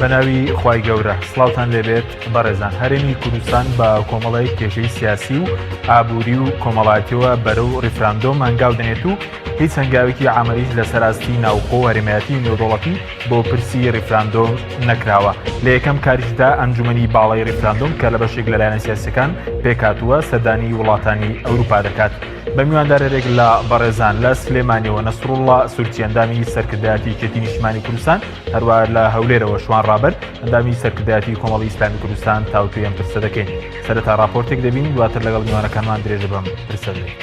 بەناوی خوای گەورە سڵاوتان لێبێت بەڕێزان هەرێمی کوردستان بە کۆمەڵێک کێشەی سیاسی و ئابووری و کۆمەڵاتیەوە بەرەو ڕیفراندۆم هەنگاو دەنێت و هیچ هەنگاوێکی عەمەلیش لەسەر ئاستی ناوخۆ و هەرێمایەتی و نێودەوڵەتی بۆ پرسی ڕیفراندۆم نەکراوە. لە یەکەم کاریشدا ئەنجومەنی باڵای ڕیفراندۆم کە لە بەشێک لە لایەنە سیاسیەکان پێکهاتووە سەردانی وڵاتانی ئەوروپا دەکات. بە میواندارێک لە بەڕێزان لە سلێمانیەوە نەسروڵڵا سورچی ئەندامی سەرکردایەتی یەکێتی نیشتمانی کوردستان، هەروە لە هەولێرەوە شوان ڕابەر ئەندامی سەرکردایەتی کۆمەڵی ئیسلامی کوردستان تاوتوێی ئەم پرسە دەکەین. سەرەتا ڕاپۆرتێک دەبینین دواتر لەگەڵ میوانەکانمان درێژە بەم پرسە دەدەین.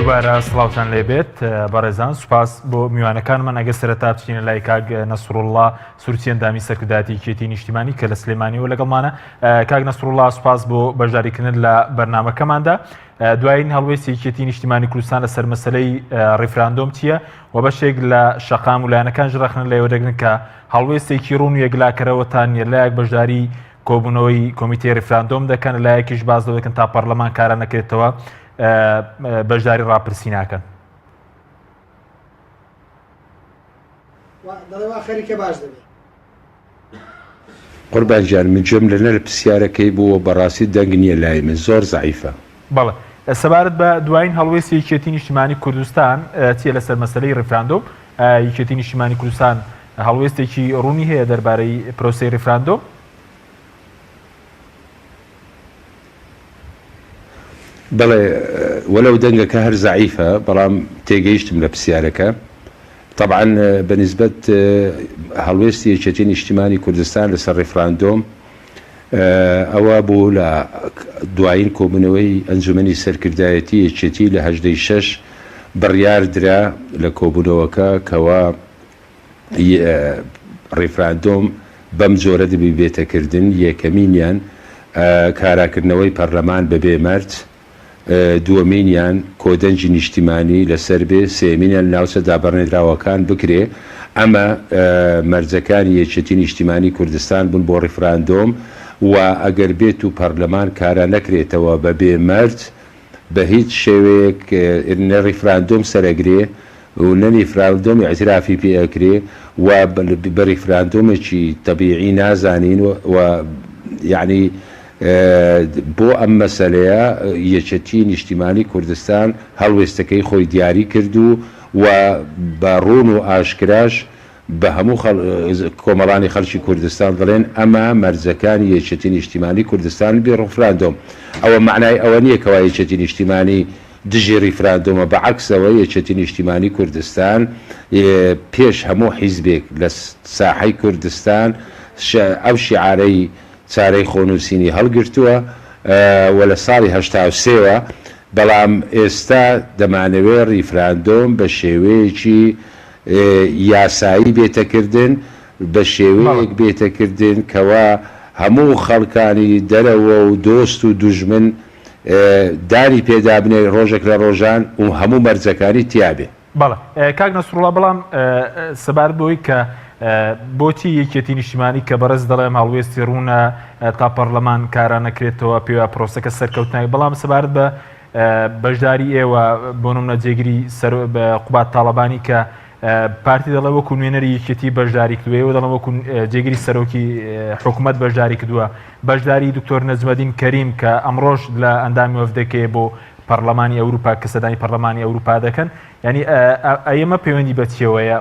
دووبارە سڵاوتان لێبێت بەڕێزان سوپاس بۆ میوانەکانمان ئەگە سەرەتا بچینە لای کاک نەسروڵڵا سورچی ئەندامی سەرکردایەتی یەکێتی نیشتیمانی کە لە سلێمانیەوە لەگەڵمانە کاک نەسروڵڵا سوپاس بۆ بەشداریکردن لە بەرنمەکەماندا دوایین هەڵوێستی یەکێتی نیشتیمانی کوردستان لەسەر مەسلەی ڕیفراندۆم چییە و بەشێک لە شەقام و لایەنەکان ڕەخنە لەوە دەگرن کە هەڵوێستێکی ڕوون و یەکلاکەرەوەتان نیە لایەک بەشداری کۆبوونەوەی کۆمیتەی ڕیفراندۆم دەکەن لایەکیش باز لەوە دەکەن تا پەرلەمان کارا نەکرێتەوە بەشداری ڕاپرسی ناکەن. دەڵێ وا خەریکە باش دەبێ. قوربان گیان من گوێم لە نە پسیارەکەی بوو و بەڕاستی دەنگ نیە لای من زۆر زەعیفە. بەڵێ سەبارەت بە دوایین هەڵوێستی یەکێتی نیشتیمانی کوردستان چیە لەسەر مەسەلەی ڕیفراندۆم؟ ئایا یەکێتی نیشتیمانی کوردستان هەڵوێستێکی ڕوونی هەیە دەربارەی پرۆسەی ڕیفراندۆم؟ بەڵێ وەلەو دەنگەکە هەر زەعیفە بەڵام تێگەیشتم لە پرسیارەکە. تەبعەن بە نیسبەت هەڵوێستی یەکێتی نیشتیمانی کوردستان لەسەر ڕیفراندۆم ئەوە بوو لە دوایین کۆبوونەوەی ئەنجومەنی سەرکردایەتی یەکێتی لە هەژدەی شەش. بڕیار درا لە کۆبوونەوەکە کەوا ڕیفراندۆم بەم جۆرە دەبی بێتە کردن، یەکەمینیان کاراکردنەوەی پەرلەمان بەبێ مەرج، دووەمینیان کۆدەنگی نیشتیمانی لەسەر بێ، سێیەمینیان ناوچە دابڕێنراوەکان بکرێ، ئەمە مەرجەکانی یەکێتی نیشتیمانی کوردستان بوون بۆ ڕیفراندۆم و ئەگەر بێت و پەرلەمان کارا نەکرێتەوە بەبێ مەرج بە هیچ شێوەیەک نە ڕیفراندۆم سەرئەگرێ و نە ریفراندۆم ئیعترافی پێ ئەکرێ و بە ریفراندۆمێکی تەبیعی نازانین و یەعنی بۆ ئەم مەسەلەیە یەکێتی نیشتیمانی کوردستان هەڵوێستەکەی خۆی دیاری کرد و و بە ڕوون و ئاشکراش بە هەموو کۆمەڵانی خەڵکی کوردستان دەڵێن ئەمە مەرجەکانی یەکێتی نیشتیمانی کوردستان بێ ڕفراندۆم ئەوە مەعنای ئەوە نییە کەوا یەکێتی نیشتیمانی دژی ڕیفراندۆمە بە عەکسەوە یەکێتی نیشتیمانی کوردستان پێش هەموو حیزبێک لە ساحەی کوردستان ئەو شیعارەی چارەی خۆنووسینی هەڵگرتووە و لە ساڵی 83 وە بەڵام ئێستا دەمانەوێ ڕیفراندۆم بە شێوەیەکی یاسایی بێتە کردن، بە شێوەیەک بێتە کردن کەوا هەموو خەڵکانی دەرەوە و دۆست و دوژمن دانی پێدا بنێ ڕۆژێک لە ڕۆژان و هەموو مەرجەکانی تیا بێ. بەڵێ کاک نەسروڵا بەڵام سەبارەت بەوەی کە بۆچی یەکێتی نیشتیمانی کە بەڕێز دەڵێم هەڵوێستی ڕوونە تا پەڕلەمان کارا نەکرێتەوە پێوە پرۆسەکە سەرکەوتنای بەڵام سەبارەت بە بەشداری ئێوە بۆ نمونە جێگری سەر قوباد تاڵەبانی کە پارتی دەڵێ وەکو نوێنەری یەکێتی بەشداری کردووە ئێوە دەڵێن وەکو جێگری سەرۆکی حکوومەت بەشداری کردووە بەشداری دکتۆر نەجمەدین کەریم کە ئەمڕۆژ لە ئەندامی وەفدەکەی بۆ پەرلەمانی ئەوروپا کە سەدانی پەرلەمانی ئەوروپا دەکەن ینی ئەمە پەیوەندی بە چیەوەیە؟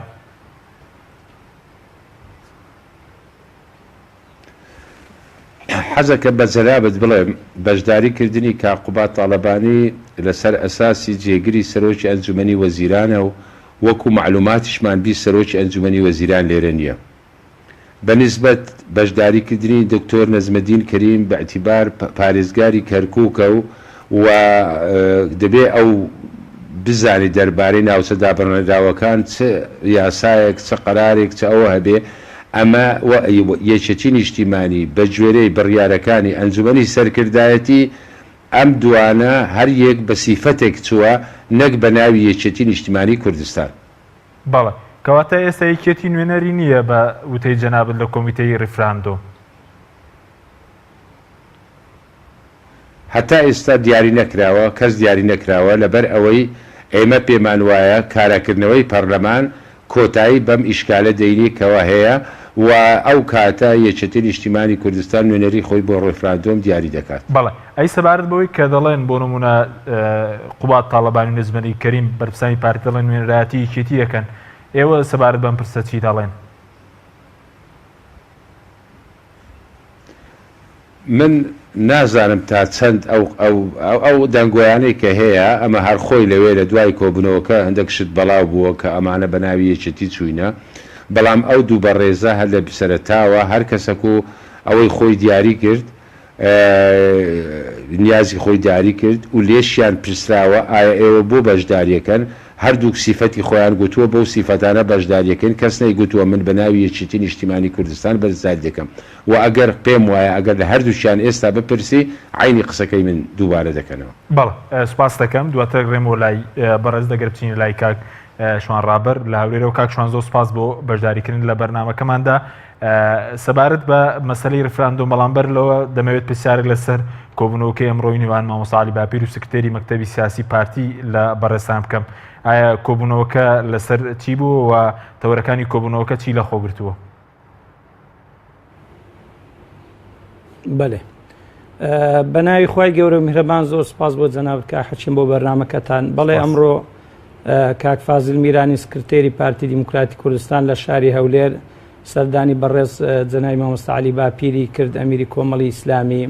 حەزەکەم بە جەنابت بڵێم بەشداری کردنی کاک قوباد تاڵەبانی لەسەر ئەساسی جێگری سەرۆکی ئەنجومەنی وەزیرانە و وەکو مەعلوماتیشمان بی سەرۆکی ئەنجومەنی وەزیران لێرە نیە. بە نیسبەت بەشداری کردنی دکتۆر نەجمەدین کەریم بە ئیعتیبار پارێزگاری کەرکوکە و و دەبێ ئەو بزانێ دەربارەی ناوچە دابڕێنراوەکان چ یاسایەک چ قەرارێک چ ئەوە هەبێ ئەمە و یەکێتی نیشتیمانی بە گوێرەی بڕیارەکانی ئەنجومەنی سەرکردایەتی ئەم دوانە هەر یەک بە سیفەتێک چووە نەک بە ناوی یەکێتی نیشتیمانی کوردستان. بەڵێ. کەواتە ئێستا یەکێتی نوێنەری نییە بە وتەی جەنابت لە کۆمیتەی ڕیفراندۆم؟ هەتا ئێستا دیاری نەکراوە، کەس دیاری نەکراوە، لەبەر ئەوەی ئێمە پێمان وایە کاراکردنەوەی پەرلەمان کۆتایی بەم ئیشکالە دەینی کەوا هەیە و ئەو کاتە یەکێتی نیشتیمانی کوردستان نوێنەری خۆی بۆ ڕێفراندۆم دیاری دەکات. بەڵێ. ئەی سەبارەت بەوەی کە دەڵێن بۆ نموونە قوباد تاڵەبانی و نەجمەدین کەریم بەرپرسانی پارتی دەڵێن نوێنەرایەتی یەکێتی دەکەن، ئێوە سەبارەت بەم پرسە چی دەڵێن؟ من نازانم تا چەند ئەو ئەو ئەو دەنگۆیانەی کە هەیە ئەمە هەر خۆی لەوێ لە دوای کۆبونەوەکە هەندەک شت بەڵاو بووە کە ئەمانە بە ناوی یەکێتی چووینە بەڵام ئەو دوو بەڕێزە هەر لە سەرەتاوە هەر کەسەک و ئەوەی خۆی دیاری کرد نیازی خۆی دیاری کرد و لێشیان پرسراوە ئایا ئێوە بۆ بەشداریەکەن هەردووک سیفەتی خۆیان گوتووە بەو سیفەتانە بەشداریەکەین کەس نەیگوتووە من بە ناوی یەکێتی نیشتیمانی کوردستان بەشداری دەکەم وە ئەگەر پێم وایە ئەگەر لە هەردووکیان ئێستا بپرسی عەینی قسەکەی من دووبارە دەکەنەوە. بەڵێ سوپاست دەکەم دواتر ڕێمەوە لای بەڕێزت ئەگەر بچینە لای کاک شوان ڕابەر لە هەولێرەوە کاک شوان زۆر سوپاس بۆ بەشداریکردن لە بەرنامەکەماندا سەبارەت بە مەسەلەی ڕفراندۆم بەڵام بەر لەوە دەمەوێت پرسیارێک لەسەر کۆبوونەوەکەی ئەمڕۆی نێوان مامۆستا عەلی باپیر و سکرتێری مەکتەبی سیاسی پارتی لە بەڕێزتان بکەم ئایا کۆبوونەوەکە لەسەر چی بوو و تەوەرەکانی کۆبوونەوەکە چی لەخۆ گرتووە؟ بەێ بە ناوی خی گەورە میهرەبان زۆر سپاس بۆ جەنابت کاک حەکیم بۆ بەرنمەکەتان بەڵێ ئەمڕۆ کاک فازیل میرانی سکرتێری پارتی دیموکراتی کوردستان لە شاری هەولێر سەردانی بەڕێز جەنابی مامۆستا عەلی باپیری کرد ئەمیری کۆمەڵی ئیسلامی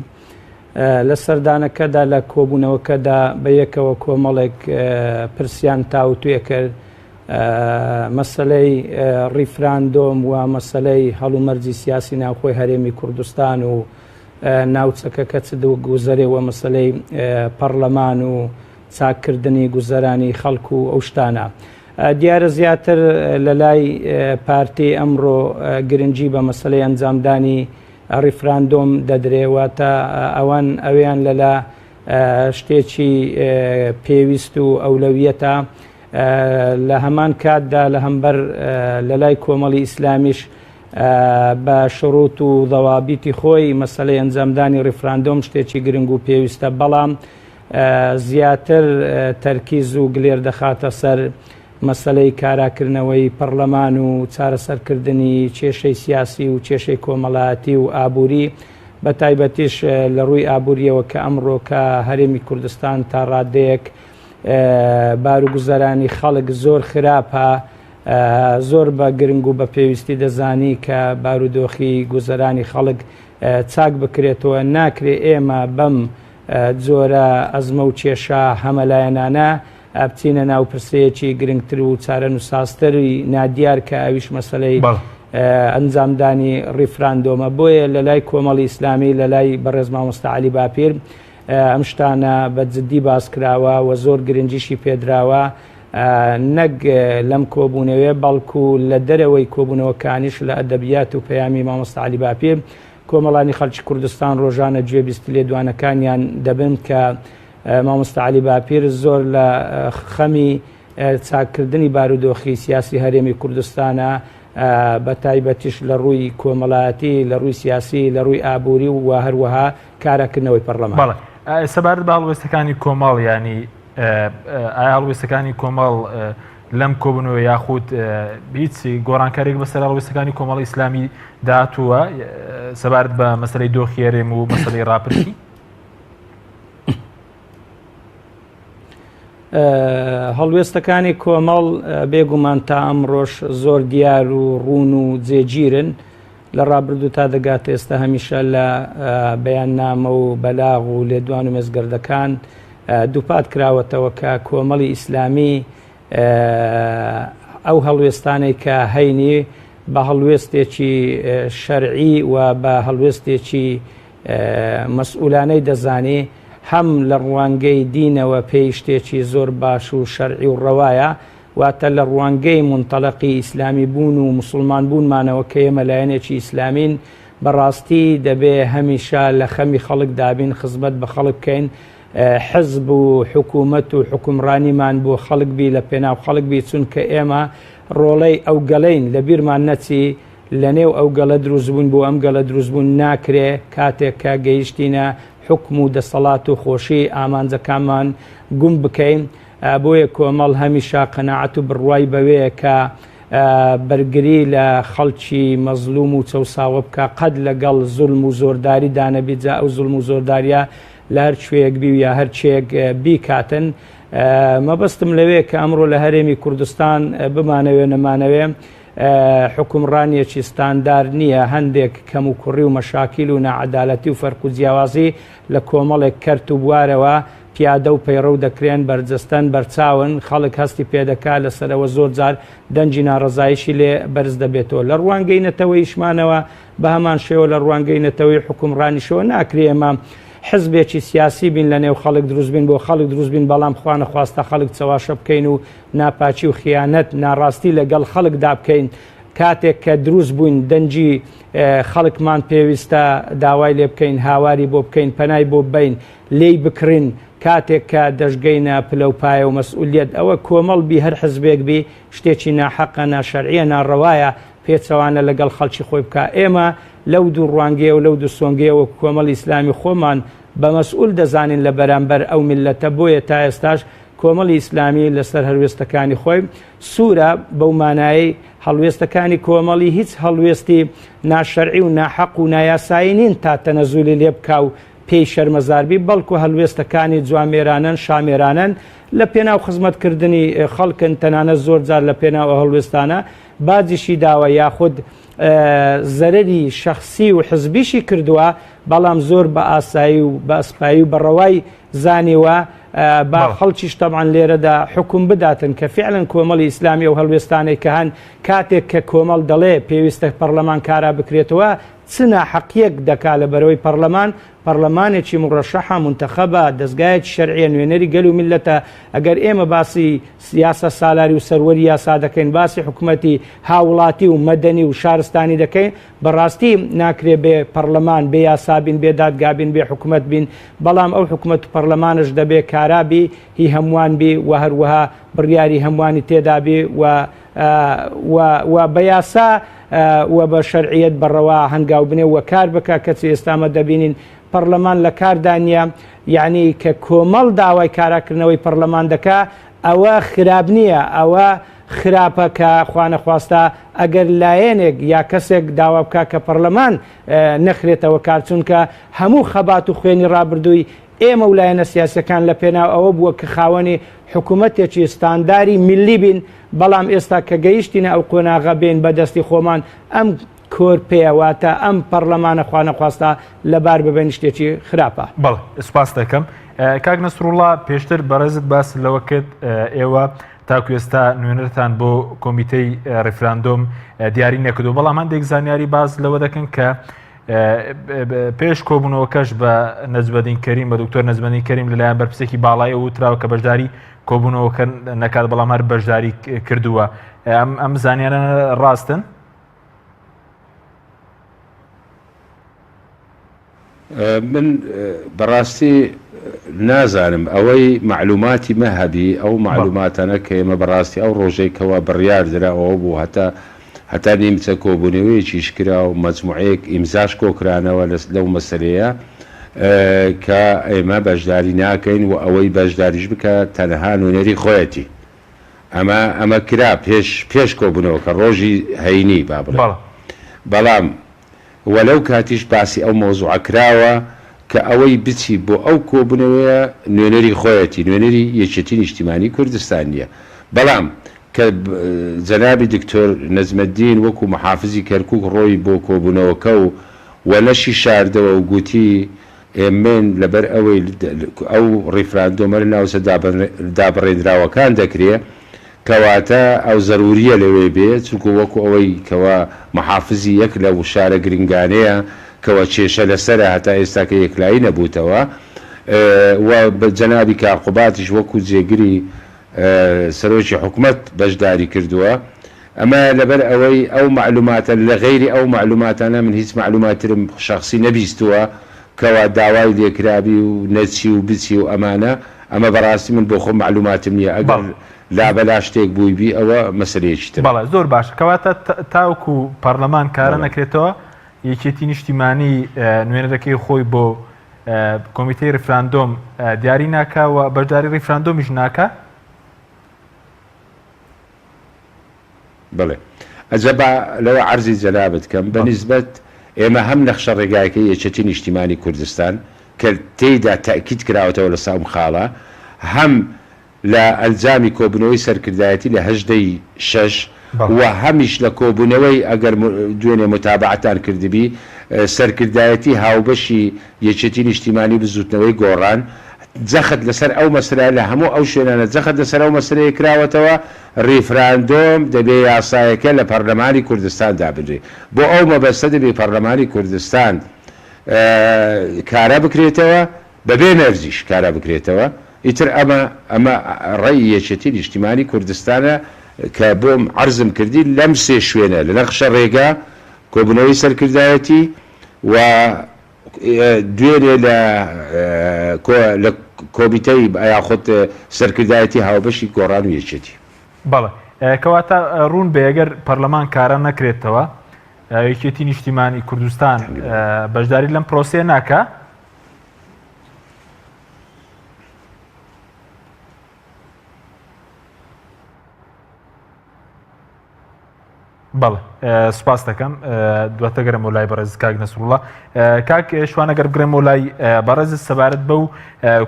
لە سەردانەکەدا لە کۆبوونەوەکەدا بە یەکەوە کۆمەڵێک پرسیان تاوتوێ کرد مەسەلەی ڕیفراندۆم و مەسەلەی هەڵومەرجی سیاسی ناوخۆی هەرێمی کوردستان و ناوچەکە کە چ گوزەرێ و مەسەلەی پەڕلەمان و. چاککردنی گوزەرانی خەڵک و ئەو شتانە. دیارە زیاتر لە لای پارتی ئەمڕۆ گرنگی بە مەسەلەی ئەنجامدانی ڕیفراندۆم دەدرێ، واتە ئەوان ئەویان لەلا شتێکی پێویست و ئەولەویەتە. لە هەمان کاتدا لە هەمبەر لە لای کۆمەڵی ئیسلامیش بە شروط و ضوابیتی خۆی مەسەلەی ئەنجامدانی ڕیفراندۆم شتێکی گرنگ و پێویستە، بەڵام زیاتر تەرکیز و گلێر دەخاتە سەر مەسەلەی کاراکردنەوەی پەڕلەمان و چارەسەرکردنی کێشەی سیاسی و کێشەی کۆمەڵایەتی و ئابووری، بە تایبەتیش لە ڕووی ئابووریەوە کە ئەمڕۆکە هەرێمی کوردستان تا ڕادەیەک باروگوزەرانی خەڵک زۆر خراپە، زۆر بە گرنگ و بە پێویستی دەزانی کە بارودۆخی گوزەرانی خەڵک چاک بکرێتەوە، ناکرێ ئێمە بەم جۆرە ئەزمە و کێشە هەمەلایەنانە بچینە ناو پرسەیەکی گرنگتر و چارەنووسسازتری نادیار کە ئەویش مەسەلەی ئەنجامدانی ڕیفراندۆمە. بۆیە لە لای کۆمەڵی ئیسلامی، لە لای بەڕێز مامۆستا عەلی باپیر ئەم شتانە بە جددی باس کراوە و زۆر گرنگیشی پێدراوە، نەک لەم کۆبوونەوەیە بەڵکو لە دەرەوەی کۆبوونەوەکانیش لە ئەدەبیات و پەیامی مامۆستا عەلی باپیر کۆمەڵانی خەڵکی کوردستان ڕۆژانە گوێبیستی لێدوانەکانیان دەبن کە مامۆستا عەلی باپیر زۆر لە خەمی چاککردنی بارودۆخی سیاسی هەرێمی کوردستانە، بە تایبەتیش لە ڕووی کۆمەڵایەتی، لە ڕووی سیاسی، لە ڕووی ئابووری و هەروەها کاراکردنەوەی پەرلەمان. بەڵێ سەبارەت بە هەڵوێستەکانی کۆمەڵ، یانی ئایا هەڵوێستەکانی کۆمەڵ لەم کۆبوونەوە یاخود هیچ گۆڕانکاریێک بەسەر هەڵوێستەکانی کۆمەڵی ئیسلامی داهاتووە سەبارەت بە مەسەلەی دۆخی هەرێم و مەسەلەی ڕاپرسی؟ هەڵوێستەکانی کۆمەڵ بێگومان تا ئەمڕۆش زۆر دیار و ڕوون و جێگیرن لە ڕابردوو تا دەگات ئێستا هەمیشە لە بەیاننامە و بەلاغ و لێدوان و مێزگردەکان دووپات کراوەتەوە کە کۆمەڵی ئیسلامی ئەو هەڵوێستانەی کە هەینی بە هەڵوێستێکی شەرعی و بە هەڵوێستێکی مەسئولانەی دەزانی، هەم لە ڕوانگەی دینەوە پێی شتێکی زۆر باش و شەرعی و ڕەوایە، واتە لە ڕوانگەی مونتەلەقی ئیسلامی بوون و موسڵمان بوونمانەوە کە ئێمە لایەنێکی ئیسلامین، بەڕاستی دەبێ هەمیشە لە خەمی خەڵک دابین، خزمەت بە خەڵک بکەین، حزب و حکوومەت و حوکمڕانیمان بۆ خەڵک بی، لە پێناو خەڵک بی، چونکە ئێمە ڕۆڵەی ئەو گەلەین، لە بیرمان نەچی لە نێو ئەو گەلە دروست بوون، بۆ ئەم گەلە دروست بوون، ناکرێ کاتێک کە گەیشتینە حوکم و دەسەڵات و خۆشی ئامانجەکانمان گوم بکەین، بۆیە کۆمەڵ هەمیشە قەناعەت و بڕوای بەوەیە کە بەرگری لە خەڵکی مەزلوم و چەوساوە بکا، قەت لەگەڵ زولم و زۆرداری دانەبی، جا ئەو زولم و زۆرداریە لە هەر کوێیەک بی و یا هەر کێیەک بیکاتن. مەبەستم لەوەیە کە ئەمڕۆ لە هەرێمی کوردستان بمانەوێ نەمانەوێ حوکمڕانیەکی ستاندار نییە، هەندێک کەموکوڕی و مەشاکیل و ناعەدالەتی و فەرق و جیاوازی لە کۆمەڵێک کەرت و بوارەوە پیادە و پەیڕەو دەکرێن، بەرجەستەن، بەرچاون، خەڵک هەستی پێدەکا، لەسەرەوە زۆر جار دەنگی ناڕەزاییشی لێ بەرز دەبێتەوە. لە ڕوانگەی نەتەوەییشمانەوە بە هەمان شێوە لە ڕوانگەی نەتەوەی حوکمڕانیشەوە ناکرێ ئێمە حزبێکی سیاسی بین لە نێو خەڵک دروست بین، بۆ خەڵک دروست بین، بەڵام خوانەخواستە خەڵک چەواشە بکەین و ناپاکی و خیانەت، ناڕاستی لە گەڵ خەڵکدا بکەین، کاتێک کە دروست بووین دەنگی خەڵکمان پێویستە داوای لێ بکەین، هاواری بۆ بکەین، پەنای بۆ ببەین، لێی بکڕین، کاتێک کە دەشگەینە پلە و پایە و مەسئولیەت ئەوە کۆمەڵ بی هەر حزبێک بی شتێکی ناحەقە، ناشەرعیە، ناڕەوایە پێچەوانە لەگەڵ خەڵکی خۆی بکا. ئێمە لەو دوو ڕوانگەیە و لەو دوو سۆنگەیە وەک کۆمەڵی ئیسلامی خۆمان بە مەسئول دەزانین لە بەرامبەر ئەو میللەتە بۆیە تا ئێستاش کۆمەڵی ئیسلامی لەسەر هەلوێستەکانی خۆی سوورە، بەو مانایەی هەڵوێستەکانی کۆمەڵی هیچ هەڵوێستی ناشەرعی و ناحەق و نایاسایی نین تا تەنەزولی لێ بکا و پێی شەرمەزار بی، بەڵکو هەلوێستەکانی جوامێرانەن، شامێرانەن، لە پێناو خزمەتکردنی خەڵکن، تەنانەت زۆر جار لە پێناو ئەو هەڵوێستانە باجیشی داوە یاخود زەرەری شەخسی و حزبیشی کردووە، بەڵام زۆر بە ئاسایی و بە ئەسپایی و بە ڕەوای زانیوە با خەڵکیش تەبعەن لێرەدا حوکم بداتن کە فعلەن کۆمەڵی ئیسلامی ئەو هەڵوێستانەی کە هەن کاتێک کە کۆمەڵ دەڵێ پێویستە پەڕلەمان کارا بکرێتەوە چ ناحەقیەک دەکا لە بەرەوەی پەڕلەمان، پەڕلەمانێکی موڕەشەحە، مونتەخەبە، دەزگایەکی شەرعیە، نوێنەری گەل و میللەتە، ئەگەر ئێمە باسی یاسا سالاری و سەروەری یاسا دەکەین، باسی حکومەتی هاووڵاتی و مەدەنی و شارستانی دەکەین، بەڕاستی ناکرێ بێ پەڕلەمان، بێ یاسا بین، بێ دادگا بین، بێ حکومەت بین، بەڵام ئەو حکومەت و پەڕلەمانەش دەبێ کارا بی، هی هەمووان بی و هەروەها بڕیاری هەمووانی تێدا بی و و و بە یاسا و بە شەرعیەت بە ڕەوا هەنگاو بنێ و کار بکا، کەچی ئێستا ئەمە دەبینین پەڕلەمان لە کاردا نییە، یەعنی کە کۆمەڵ داوای کاراکردنەوەی پەڕلەمان دەکا ئەوە خراپ نییە، ئەوە خراپە کە خوانەخواستە ئەگەر لایەنێک یا کەسێک داوا بکا کە پەڕلەمان نەخرێتەوە کار، چونکە هەموو خەبات و خوێنی ڕابردووی ئێمە و لایەنە سیاسیەکان لە پێناو ئەوە بووە کە خاوەنی حکوومەتێکی ستانداری میللی بین، بەڵام ئێستا کە گەیشتینە ئەو قۆناغە بێین بە دەستی خۆمان ئەم کۆرپەیە واتە ئەم پەڕلەمانە خوانەخواستە لەبار ببەین شتێکی خراپە. بەڵێ سوپاست دەکەم. کاک نەسروڵڵا پێشتر بەڕێزت باست لەوە کرد ئێوە تاکو ئێستا نوێنەرتان بۆ کۆمیتەی ڕیفراندۆم دیاری نەکردو بەڵام هەندێک زانیاری باس لەوە دەکەن کە پێش کۆبوونەوەکەش بە نەجمەدین کەریم بە دکتۆر نەجمەدین کەریم لەلایەن بەرپرسێکی باڵای ئەو وتراوە کە بەشداری کۆبوونەوەکە نەکات بەڵام هەر بەشداری کردووە ئەم ئەم زانیارە ڕاستن؟ من بەڕاستی نازانم ئەوەی مەعلوماتی مە هەبی ئەو مەعلوماتانە کە ئێمە بەڕاستی ئەو ڕۆژەی کەوا بڕیار درا ئەوە بوو هەتا هەتا نیمچە کۆبوونەوەیەکیش کرا و مەجموعەیەک ئیمزاش کۆکرانەوە لەس لەو مەسەلەیە کە ئێمە بەشداری ناکەین و ئەوەی بەشداریش بکا تەنها نوێنەری خۆیەتی ئەمە ئەمە کرا پێش پێش کۆبوونەوەکە ڕۆژی هەینی با بڵێم بەڵام وە لەو کاتیش باسی ئەو مەوزوعە کراوە کە ئەوەی بچی بۆ ئەو کۆبونەوەیە نوێنەری خۆیەتی نوێنەری یەکێتی نیشتیمانی کوردستان نیە بەڵام کە جەنابی دکتۆر نەجمەدین وەکو محافزی کەرکوک ڕۆی بۆ کۆبونەوەکە و وە نەشی شاردەوە و گوتی ئێمن لەبەر ئەوەی ئەو ڕیفراندۆمە لە ناوچە دابڕێنراوەکان دەکرێ کەواتە ئەو زەروریە لەوێ بێ چونکو وەکو ئەوەی کەوا محافزی یەک لەو شارە گرنگانەیە کەوا کێشە لەسەرە هەتا ئێستاکە یەکلایی نەبووتەوە و جەنابی کاک قوبادیش وەکو جێگری سەرۆکی حکومەت بەشداری کردووە ئەمە لەبەر ئەوەی ئەو مەعلوماتە لە غەیری ئەو مەعلوماتانە من هیچ مەعلوماترم شەخسی نەبیستووە کەوا داوای لێکرابی و نەچی و بچی و ئەمانە ئەمە بەڕاستی من بۆخۆم مەعلوماتم نیە ئەگەر بەڵێ. لابەلا شتێک بوویبی ئەوە مەسەلەیەکی ترە. بەڵێ زۆر باشە کەواتە تاوەکو پەڕلەمان کارە بەڵێ. نەکرێتەوە یەکێتی نیشتیمانی نوێنەرەکەی خۆی بۆ کۆمیتەی ڕیفراندۆم دیاری ناکا و بەشداری ڕیفراندۆمیش ناکا؟ بەڵێ ئەجا با لەوە عەرزی جەنابت کەم بە نیسبەت ئێمە هەم نەخشە ڕێگایەکەی یەکێتی نیشتیمانی کوردستان کە تێیدا تەئکید کراوەتەوە لەسە ئەم خاڵە هەم لە ئەنجامی کۆبوونەوەی سەرکردایەتی لە 18 ی شەش و هەمیش لە کۆبوونەوەی ئەگەر دوێنێ موتابەعەتان کردبی سەرکردایەتی هاوبەشی یەکێتی نیشتیمانی و بزووتنەوەی گۆڕان جەخت لەسەر ئەو مەسەلە لە هەموو ئەو شوێنانە جەخت لەسەر ئەو مەسەلەیە کراوەتەوە ڕیفراندۆم دەبێ یاسایەکە لە پەڕلەمانی کوردستان دابنرێ بۆ ئەو مەبەستە دەبێ پەڕلەمانی کوردستان کارا بکرێتەوە بەبێ مەرجیش کارا بکرێتەوە ئیتر ئەمە ئەمە ڕەئی یەکێتی نیشتیمانی کوردستانە کە بۆم عەرزم کردی لەم سێ شوێنە لە نەخشە ڕێگا کۆبونەوەی سەرکردایەتی و دوێنێ لە لە کۆمیتەی یاخود سەرکردایەتی هاوبەشی گۆڕان و یەکێتی. بەڵێ کەواتە ڕوون بێ ئەگەر پەرلەمان کارا نەکرێتەوە یەکێتی نیشتیمانی کوردستان بەشداری لەم پرۆسەیە ناکا؟ بەڵێ سوپاس دەکەم دواتە گەرم لای بەڕێز کاک نەسروڵە کاک شوانە گەر بگرێمەوە لای بەڕێز سەبارەت بەو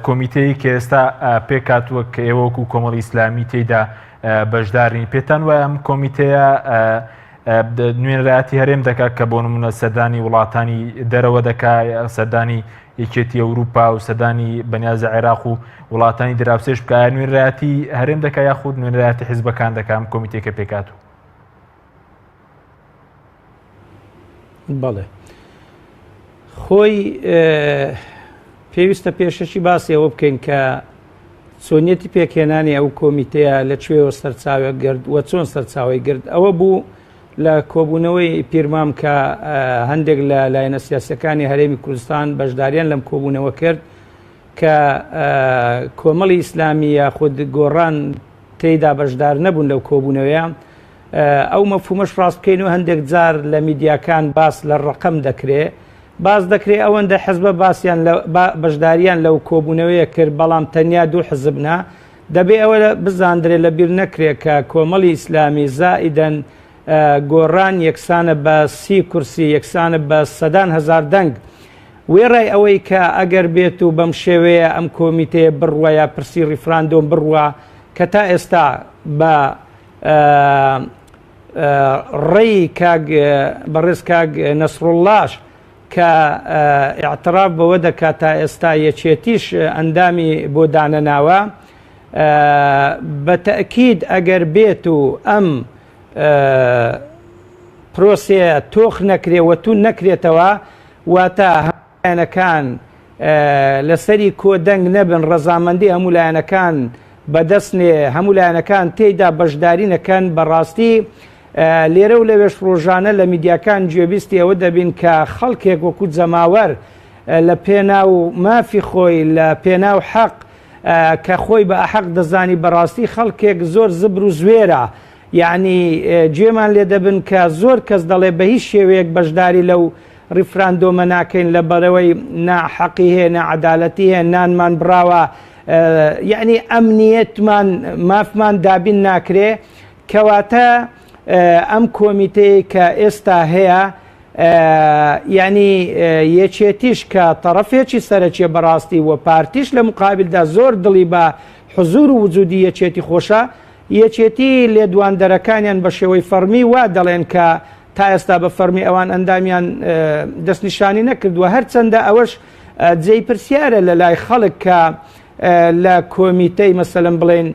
کۆمیتەی کە ئێستا پێکاتوە کە ئێوەکو کۆمەڵی ئیسلامی تێیدا بەشدارین پێتان وایە ئەم کۆمیتەیە نوێنەرایەتی هەرێم دەکات کە بۆ نمونە سەردانی وڵاتانی دەرەوە دەکا سەردانی یەکێتی ئەوروپا و سەردانی بەنیازە عێراق و وڵاتانی دراوسێش بکە نوێنەرایەتی هەرێم دەکا یاخود نوێنەرایەتی حیزبەکان دەکا ئەم کۆمیتێکە پێکاتوو؟ بەڵێ. خۆی پێویستە پێشەکی باسی ئەوە بکەین کە چۆنیەتی پێکهێنانی ئەو کۆمیتەیە لە کوێوە سەرچاوە گرت و چۆن سەرچاوی گرت ئەوە بوو لە کۆبوونەوەی پیرمام کە هەندێک لە لایەنە سیاسەکانی هەرێمی کوردستان بەشداریان لەم کۆبوونەوە کرد کە کۆمەڵی ئیسلامی یاخود گۆڕان تێیدا بەشدار نەبوون لەو کۆبوونەوەیە ئەو مەفهومەش ڕاست بکەین و هەندێک جار لە میدیاکان باس لە ڕقم دەکرێ باس دەکرێ ئەوەندە حزبە باسیان لە بەشداریان لەو کۆبوونەوەیە کرد بەڵام تەنیا دوو حزب نا دەبێ ئەوە بزاندرێ لە بیر نەکرێ کە کۆمەڵی ئیسلامی زائیدەن گۆڕان یەکسانە بە سی کورسی یەکسانە بە سەدان هەزار دەنگ وێڕای ئەوەی کە ئەگەر بێت و بەم شێوەیە ئەم کۆمیتەیە بڕوا یا پرسی ڕیفراندۆم بڕوا کە تا ئێستا بە ڕێی کاک بەڕێز کاک نەسڕوڵڵاش کە ئیعتراف بەوە دەکات تا ئێستا یەکێتیش ئەندامی بۆ دانەناوە بە تەئکید ئەگەر بێت و ئەم پرۆسەیە تۆخ نەکرێ و توند نەکرێتەوە واتە لایەنەکان لەسەری کۆدەنگ نەبن، ڕەزامەندی هەموو لایەنەکان بەدەست نێ، هەموو لایەنەکان تێیدا بەشداری نەکەن، بەڕاستی لێرە و لەوێش ڕۆژانە لە میدیاکان گوێبیستی ئەوە دەبین کە خەڵکێک وەکو جەماوەر لە پێناو مافی خۆی، لە پێناو حەق کە خۆی بە ئەحەق دەزانی، بەڕاستی خەڵکێک زۆر زبر و زوێرە، یەعنی گوێمان لێ دەبن کە زۆر کەس دەڵێ بە هیچ شێوەیەک بەشداری لەو ڕیفراندۆمە ناکەین لە بەرەوەی نا حەقی هەیە نا عەدالەتی هەیە نانمان بڕاوە یەعنی ئەمنیەتمان مافمان دابین ناکرێ کەواتە ئەم کۆمیتەیە کە ئێستا هەیە یعنی یەکێتیش کە تەڕەفێکی سەرەکیە بەڕاستی و پارتیش لە مقابلدا زۆر دڵی بە حزور و وجودی یەکێتی خۆشە یەکێتی لێدواندەرەکانیان بە شێوەی فەڕمی وا دەڵێن کە تا ئێستا بە فەڕمی ئەوان ئەندامیان دەستنیشانی نەکردووە، هەرچەندە ئەوەش جێی پرسیارە لە لای خەڵک کە لە کۆمیتەی مەسەلەن بڵێین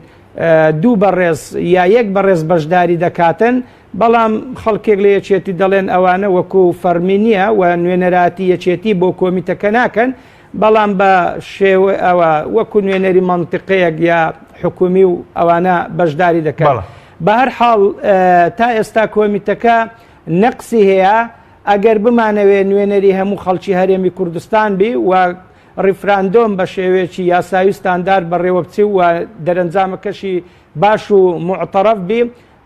دوو بەڕێز یا یەک بەڕێز بەشداری دەکاتن، بەڵام خەڵکێک لە یەکێتی دەڵێن ئەوانە وەکو فەڕمی نییە و نوێنەراتی یەکێتی بۆ کۆمیتەکە ناکەن، بەڵام بە شێوە ئەوە وەکو نوێنەری مەنتیقەیەک یا حکومی و ئەوانە بەشداری دەکەن. بە هەر حاڵ تا ئێستا کۆمیتەکە نەقسی هەیە، ئەگەر بمانەوێ نوێنەری هەموو خەڵکی هەرێمی کوردستان بی و ڕیفراندۆم بە شێوەیەکی یاسایی و ستاندارد بەڕێوە بچی و دەرەنجامەکەشی باش و موعتەرەف بی،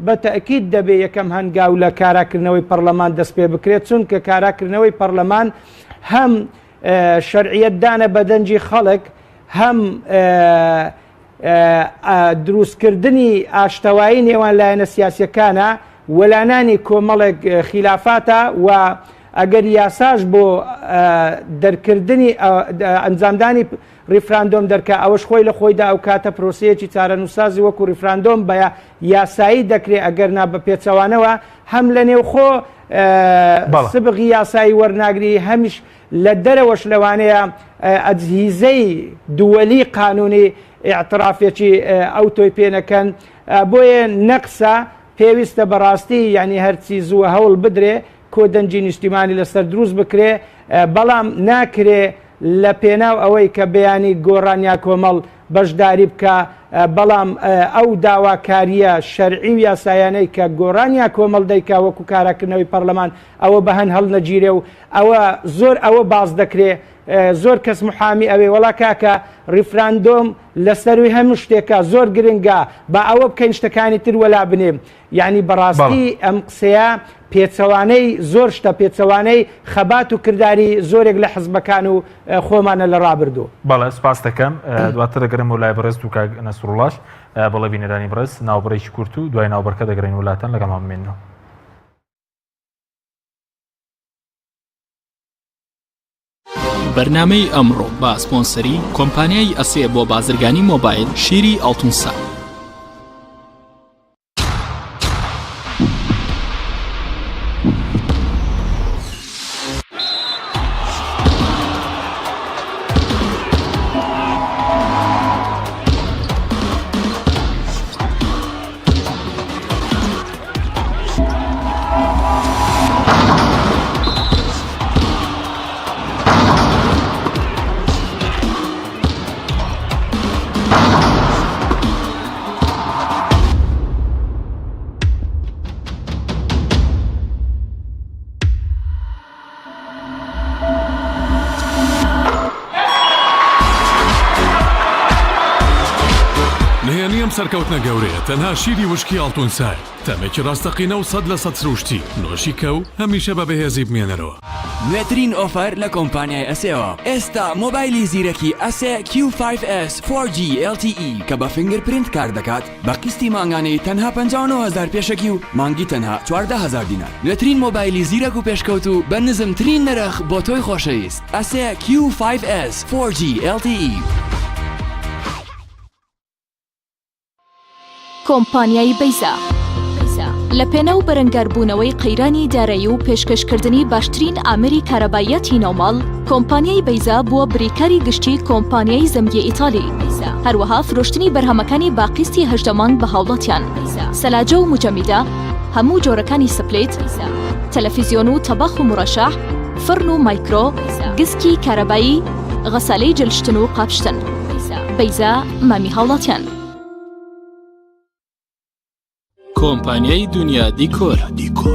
بە تەئکید دەبێ یەکەم هەنگاو لە کاراکردنەوەی پەڕلەمان دەست پێ بکرێت، چونکە کاراکردنەوەی پەڕلەمان هەم شەرعیەت دانە بە دەنگی خەڵک، هەم دروستکردنی ئاشتەوایی نێوان لایەنە سیاسیەکانە، وەلانانی کۆمەڵێک خیلافاتە و ئەگەر یاساش بۆ دەرکردنی ئەنجامدانی ڕیفراندۆم دەرکا ئەوەش خۆی لە خۆیدا ئەوکاتە پرۆسەیەکی چارەنووسسازی وەکو ڕیفراندۆم بە یاسایی دەکرێ ئەگەرنا بە پێچەوانەوە هەم لە نێوخۆ سبغی یاسایی وەرناگری هەمیش لە دەرەوەش لەوانەیە ئەجهیزەی دووەلی قانونی ئیعترافێکی ئەوتۆی پێ نەکەن بۆیە نەقسە پێویستە بەڕاستی یعنی هەرچی زووە هەوڵ بدرێ کۆدەنگی نیشتیمانی لەسەر دروست بکرێ بەڵام ناکرێ لە پێناو ئەوەی کە بەیانی گۆڕان یا کۆمەڵ بەشداری بکا، بەڵام ئەو داواکارییە شەرعی و یاسایانەی کە گۆڕان یا کۆمەڵ دەیکا وەکو کاراکردنەوەی پەڕلەمان ئەوە بە هەند هەڵنەگیرێ و ئەوە زۆر ئەوە باس دەکرێ زۆر کەس محامی ئەوێ وەڵا کاکە ڕیفراندۆم لە سەروی هەموو شتێکە زۆر گرنگە با ئەوە بکەین شتەکانی تر وەلا بنێم یانی بەڕاستی ئەم قسەیە پێچەوانەی زۆر شتە، پێچەوانەی خەبات و کرداری زۆرێک لە حزبەکان و خۆمانە لە ڕابردوو. بەڵێ سپاست دەکەم. دواتر دەگەرێمەوە لای بەڕێزت و کاک نەسروڵڵاش. بەڵێ بینەرانی بەڕێز ناوبڕێکی کورت و دوای ناوبڕکە دەگەڕێینەوە لاتان لەگەڵمان بمێننەوە. بەرنامەی ئەمڕۆ بە سپۆنسەری کۆمپانیای ئەسێ بۆ بازرگانی مۆبایل شیری ئاڵتونسا. سەرکەوتنە گەورەیە تەنها شیری وشکی ئاڵتون سایە، تامێکی ڕاستەقینە و 100% سروشتی، نۆشی کە و هەمیشە بە بەهێزی بمێنەرەوە. نوێترین offer لە کۆمپانیای ئەسێوە ئێستا مۆبایلی زیرەکی ئەسێ کیو فایڤ ئێس فۆر جی ئێڵ تی ئی کە بە fingerprint کار دەکات بە قیستی مانگانەی تەنها 59 هەزار پێشەکی و مانگی تەنها 14 هەزار دینار نوێترین مۆبایلی زیرەک و پێشکەوتوو بە نزمترین نرخ بۆ تۆی خۆشەویست ئەسێ کیو فایڤ ئێس فۆر جی ئێڵ تی ئی. کۆمپانیای بەیزا لە پێناو بەرەنگاربوونەوەی قەیرانی دارایی و پێشکەشکردنی باشترین ئامێری کارەباییاتی ناوماڵ، کۆمپانیای بەیزا بووە بریکاری گشتی کۆمپانیای زەمگی ئیتالی. هەروەها فرۆشتنی بەرهەمەکانی بە قیستی 18 مانگ بە هاوڵاتیان. سەلاجە و موجەمیدە، هەموو جۆرەکانی split، تەلەفیزیۆن و تەباخ و مورەشەح، فڕن و مایکرۆ، گسکی کارەبایی، غەسالەی جلشتن و قاپشتن. بەیزا مامی هاوڵاتیان. کۆمپانیای دونیا دیکۆر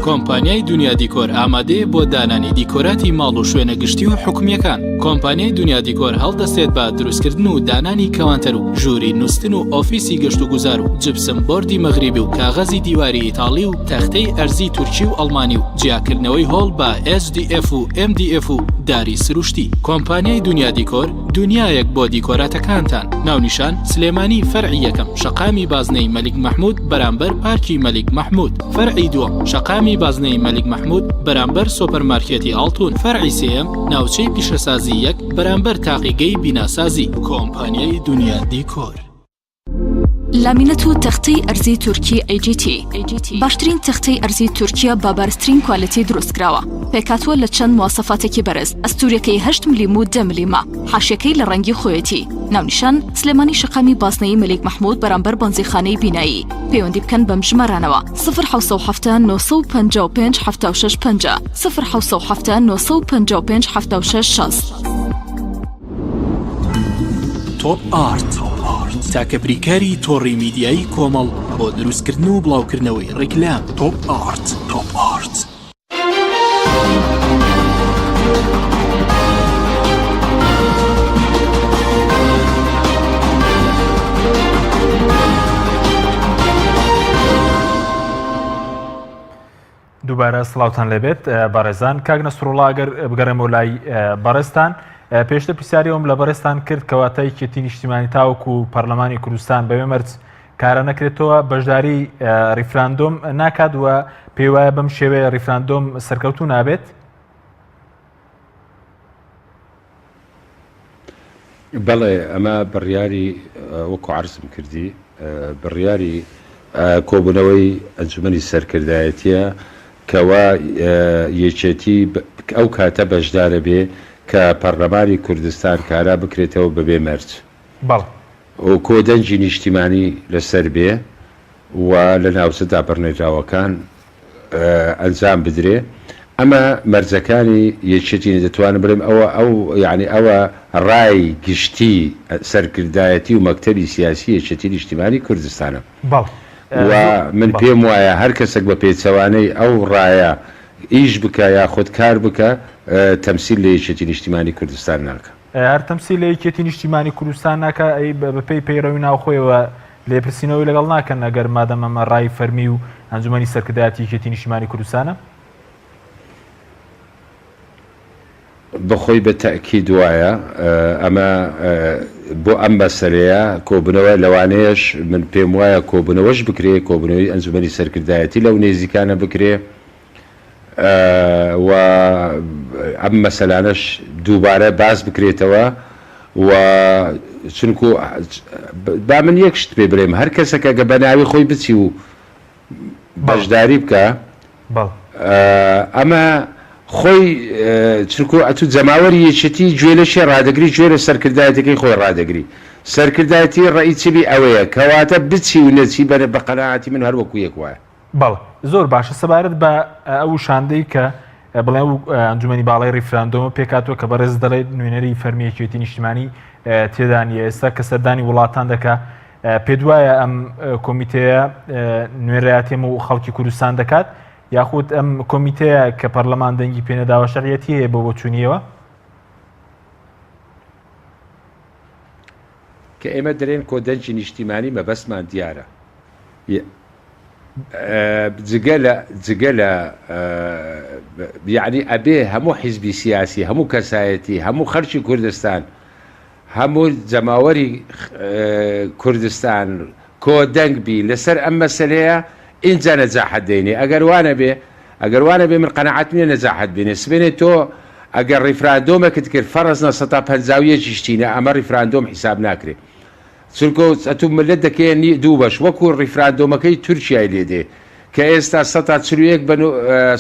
کۆمپانیای دونیا دیکۆر ئامادەیە بۆ دانانی دیکۆراتی ماڵ و شوێنە گشتی و حکومیەکان کۆمپانیای دونیا دیکۆر هەڵدەستێت بە دروستکردن و دانانی counter و ژووری نووستن و ئۆفیسی گەشت و گوزار و gypsum board ی مەغریبی و کاغەزی دیواری ئیتاڵی و تەختەی ئەرزی تورکی و ئەڵمانی و جیاکردنەوەی هۆڵ بە HDF و MDF و داری سروشتی کۆمپانیای دونیا دیکۆر دونیایەک بۆ دیکۆراتەکانتان. ناونیشان، سلێمانی فەرعی یەکەم، شەقامی بازنەی مەلیک مەحمود بەرامبەر پارکی مەلیک مەحمود. فەرعی دووەم، شەقامی بازنەی مەلیک مەحمود بەرامبەر سۆپەرمارکێتی ئاڵتون. فەرعی سێیەم، ناوچەی پیشەسازی یەک بەرامبەر تاقیگەی بیناسازی. کۆمپانیای دونیا دیکۆر. لامینەت و تەختەی ئەرزی تورکی AGT باشترین تەختەی ئەرزی تورکیە بە بەرزترین quality دروست کراوە پێکهاتووە لە چەند مواسەفاتێکی بەرز ئەستوریەکەی هەشت ملیم و دە ملیمە حاشیەکەی لە ڕەنگی خۆیەتی ناونیشان سلێمانی شەقامی بازنەیی مەلیک مەحمود بەرامبەر بەنزیخانەی بینایی پەیوەندی بکەن بەم ژمارانەوە 0 7 955 76 50 0 7 955 76 60. تۆپ ئارت تاکە بریکاری تۆڕی میدیایی کۆمەڵ بۆ دروستکردن و بڵاوکردنەوەی ڕیکلام تۆپ ئارت تۆپ ئارت. دووبارە سڵاوتان لێبێت بەڕێزان کاک نەسروڵا ئەگەر بگەڕێمەوە لای بەڕێزتان پێشتر پرسیاری ئەوم لە بەڕێزتان کرد کەواتە یەکێتی نیشتیمانی تاوەکو پەرلەمانی کوردستان بەبێ مەرج کارە نەکرێتەوە بەشداری ریفراندۆم ناکات و پێی وایە بەم شێوەیە ریفراندۆم سەرکەوتوو نابێت؟ بەڵێ ئەمە بڕیاری وەکو عەرزم کردی بڕیاری کۆبوونەوەی ئەنجومەنی سەرکردایەتیە کەوا یەکێتی ئەو کاتە بەشدارە بێ کە پەڕلەمانی کوردستان کارا بکرێتەوە بەبێ مەرج بەڵێ. و کۆدەنگی نیشتیمانی لەسەر بێ و لە ناوچە دابڕنێراوەکان ئەنجام بدرێ ئەمە مەرجەکانی یەکێتی نیە دەتوانم بڵێم ئەوە ئەو یانی ئەوە ڕای گشتی سەرکردایەتی و مەکتەبی سیاسی یەکێتی نیشتیمانی کوردستانە بەڵێ و من بەڵێ. پێم وایە هەر کەسێک بە پێچەوانەی ئەو ڕایە ئیش بکا یاخود کار بکا تەمسیل لە یەکێتی نیشتیمانی کوردستان ناکا. هەر تەمسیل لە یەکێتی نیشتیمانی کوردستان ناکا ئەی بەپێی پەیڕەوی ناوخۆیەوە لێپرسینەوەی لەگەڵ ناکەن ئەگەر مادەم ئەمە ڕای فەرمی و ئەنجومەنی سەرکردایەتی یەکێتی نیشتیمانی کوردستانە؟ بەخۆی بە تەئکید وایە ئەمە بۆ ئەم مەسەلەیە کۆبونەوە لەوانەیەش من پێم وایە کۆبونەوەش بکرێ کۆبونەوەی ئەنجومەنی سەرکردایەتی لەو نێزیکانە بکرێ و ئەم مەسەلانەش دووبارە باس بکرێتەوە و چونکو با من یەک شت پێ بلێم هەر کەسەکە گە بە ناوی خۆی بچی و بەشداری بکە ئەمە خۆی چونکو ئەتو جەماوەری یەکێتی گوێ لە شێ ڕادەگری گوێ لە سەرکردایەتەکەی خۆی ڕادەگری سەرکردایەتی ڕئی چبی ئەوەیە کەواتە بچی و نەچی بەرە بە قەناعەتی من هەر وەکو یەک وایە. بەڵێ زۆر باشە سەبارەت بە ئەو شاندەی کە بڵێ ئەو ئەنجومەنی باڵای ڕیفراندۆمە پێکاتوە کە بەڕێز دەڵێت نوێنەری فەرمی یەکێتی نیشتیمانی تێدا نییە ئێستا کە سەردانی وڵاتان دەکا پێت وایە ئەم کۆمیتەیە نوێنەرایەتیم و خەڵکی کوردستان دەکات یاخود ئەم کۆمیتەیە کە پەرلەمان دەنگی پێنەداوە شەرعیەتی هەیە بۆ بۆچوونیەوە؟ کە ئێمە دەرێن کۆدەنگی نیشتیمانی مەبەستمان دیارە. جگە لە جگە لە یەعنی ئەبێ هەموو حیزبی سیاسی هەموو کەسایەتی هەموو خەلکی کوردستان هەموو جەماوەری کوردستان کۆدەنگ بی لەسەر ئەم مەسەلەیە ئینجا نەجاحەت دێنێ ئەگەر وانەبێ ئەگەر وانەبێ من قەناعەتم نیە نەجاحەت بێنێ سبەینێ تۆ ئەگەر ڕیفراندۆمێکت کرد فەرز نە سەتا 51 یشتینە ئەمە ڕیفراندۆم حیساب ناکرێ چونکە ئەتوو ملت دەکەیە نی دوو بەش وەکو ڕیفراندۆمەکەی تورکیای لێ دێ کە ئێستا سەتا 41 بە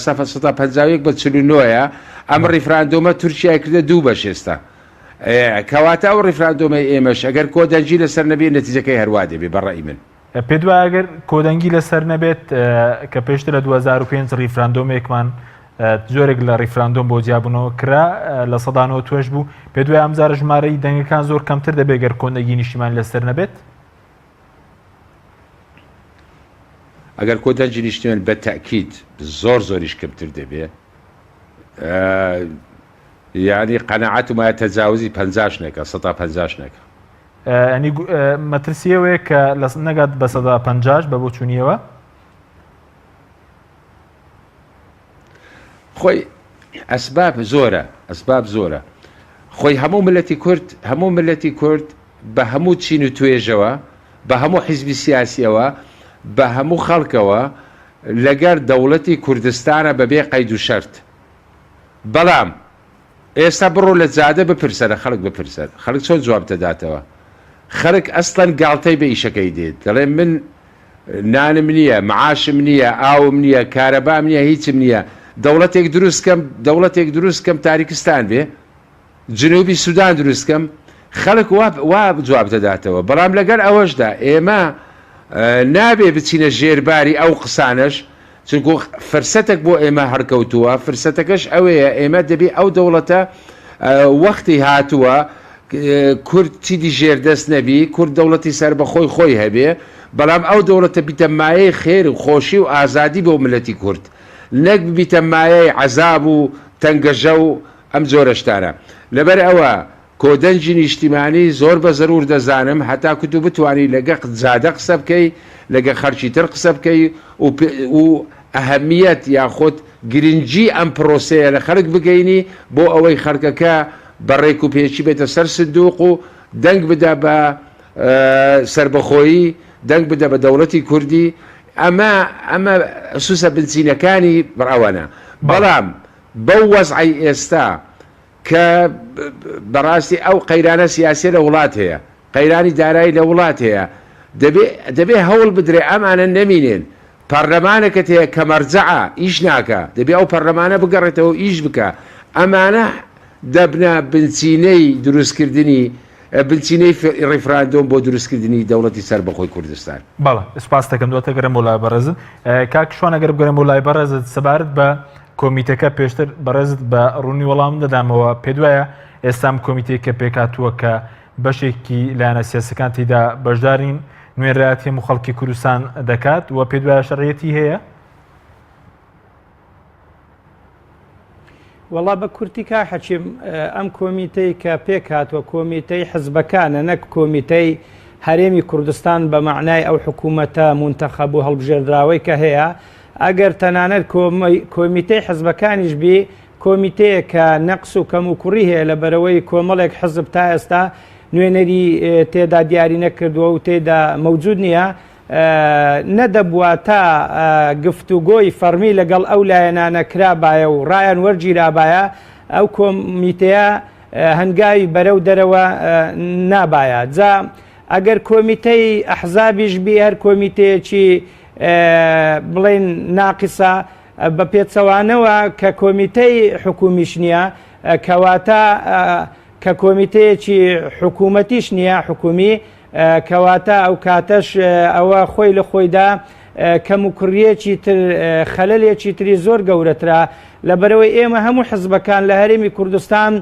سەفە سەتا 51 بە 49 ە ئەم ڕیفراندۆمە تورکیای کردە دوو بەش ئێستا کەواتە ئەو ڕیفراندۆمەی ئێمەش ئەگەر کۆدەنگی لەسەر نەبێ نەتیجەکەی هەروا دەبێ بە ڕەئی من. پێت وایە ئەگەر کۆدەنگی لەسەر نەبێت کە پێشتر لە 2005 ڕیفراندۆمێکمان جۆرێک لە ڕیفراندۆم بۆ جیابوونەوە کرا 9% توێش بوو پێت وایە ئەمجارە ژمارەی دەنگەکان زۆر کەمتر دەبێت گەر کۆدەنگی نیشتیمانی لەسەر نەبێت؟ ئەگەر کۆدەنگی نیشتیمان بە تەئکید زۆر زۆریش کەمتر دەبێ یانی قەناعەتم وایە تەجاوزی پەنجاش نەکا سەتا پەنجاش نەکا. یانی مەترسی ئەوەیە کە لە نەگات بە سەدا پەنجاش بە بۆچوونیەوە؟ خۆی ئەسباب زۆرە ئەسباب زۆرە خۆی هەموو ملەتی کورد هەموو ملەتی کورد بە هەموو چین و توێژەوە بە هەموو حیزبی سیاسیەوە بە هەموو خەڵکەوە لەگەر دەوڵەتی کوردستانە بەبێ قەید و شەرت بەڵام ئێستا بڕۆ لە جادە بپرسە لە خەڵک بپرسە خەڵک چۆن جواب دەداتەوە خەڵک ئەسڵەن گاڵتەی بە ئیشەکەی دێت دەڵێ من نانم نییە معاشم نییە ئاوم نییە کارەبام نییە هیچم نییە دەوڵەتێک دروست کەم دەوڵەتێک دروست کەم تاریکستان بێ جنوبی سودان دروست کەم خەڵک وا وا جواب دەداتەوە بەڵام لەگەل ئەوەشدا ئێمە نابێ بچینە ژێر باری ئەو قسانەش چونکو فرسەتێک بۆ ئێمە هەڵکەوتووە فرسەتەکەش ئەوەیە ئێمە دەبێ ئەو دەوڵەتە وەختی هاتووە کورد چیدی ژێردەست نەبی کورد دەوڵەتی سەربەخۆی خۆی هەبێ بەڵام ئەو دەوڵەتە بیتە مایەی خێر و خۆشی و ئازادی بۆ ملەتی کورد نەک ببیتە مایەی عەزاب و تەنگەژە و ئەم جۆرە شتانە. لەبەر ئەوە کۆدەنگی نیشتیمانی زۆر بە زەرور دەزانم هەتاکو تو بتوانی لەگەق جادە قسە بکەی لەگە خەلکی تر قسە بکەی و و ئەهەمیەت یاخود گرنگی ئەم پرۆسەیە لە خەلک بگەینی بۆ ئەوەی خەلکەکە بە رێک و پێکی بێتە سەر سندوق و دەنگ بدا بە سەربەخۆیی دەنگ بدە بە دەوڵەتی کوردی ئەمە ئەمە سوسە بنچینەکانی ئەوەنە بەڵام بەو وەزعەی ئێستا کە بەڕاستی ئەو قەیرانە سیاسیە لە وڵات هەیە، قەیرانی دارایی لە وڵات هەیە، دەبێ دەبێ هەوڵ بدرێ ئەمانە نەمینێن. پەرلەمانێکت هەیە کە مەرجەعە، ئیش ناکا، دەبێ ئەو پەرلەمانە بگەڕێتەوە و ئیش بکا. ئەمانە دەبنە بنچینەی دروستکردنی بنچینەی ڕیفراندۆم بۆ دروستکردنی دەوڵەتی سەربەخۆی کوردستان. بەڵێ سوپاست دەکەم دواتر گەرم بۆ لای بەڕێزت کاک شوان ئەگەر بگەرم بۆ لای بەڕێزت سەبارەت بە کۆمیتەکە پێشتر بەڕێزت بە ڕوونی وەڵام دەدامەوە پێت وایە ئێستا ئەم کۆمیتەی کە پێکهاتووە کە بەشێکی لایەنە سیاسەکان تێیدا بەشدارین نوێنەرایەتی هەموو خەڵکی کوردستان دەکات و پێت وایە شەرعیەتی هەیە؟ وەڵا بە کورتی کاک حەکیم ئەم کۆمیتەی کە پێک هاتووە کۆمیتەی حزبەکانە نەک کۆمیتەی هەرێمی کوردستان بە مەعنای ئەو حکوومەتە مونتەخەب و هەڵبژێردراوەی کە هەیە ئەگەر تەنانەت کۆمیتەی حزبەکانیش بی کۆمیتەیە کە نەقس و کەم و کوڕی هەیە لە بەرەوەی کۆمەڵێک حزب تا ئێستا نوێنەری تێدا دیاری نەکردووە و تێدا مەوجود نییە نەدەبوا تا گفتوگۆی فەڕمی لەگەڵ ئەو لایەنانە کرابایە و ڕایان وەرگیرابایە، ئەو کۆمیتەیە هەنگاوی بەرەو دەرەوە نابایە. جا ئەگەر کۆمیتەی ئەحزابیش بی هەر کۆمیتەیەکی بڵێین ناقسە، بە پێچەوانەوە کە کۆمیتەی حکومیش نییە، کەواتە کە کۆمیتەیەکی حکوومەتیش نییە، حکومی، کەواتە ئەوکاتەش ئەوە خۆی لە خۆیدا کەموکوڕییەکی تر، خەلەلێکی تری زۆر گەورەترە، لەبەرئەوەی ئێمە هەموو حزبەکان لە هەرێمی کوردستان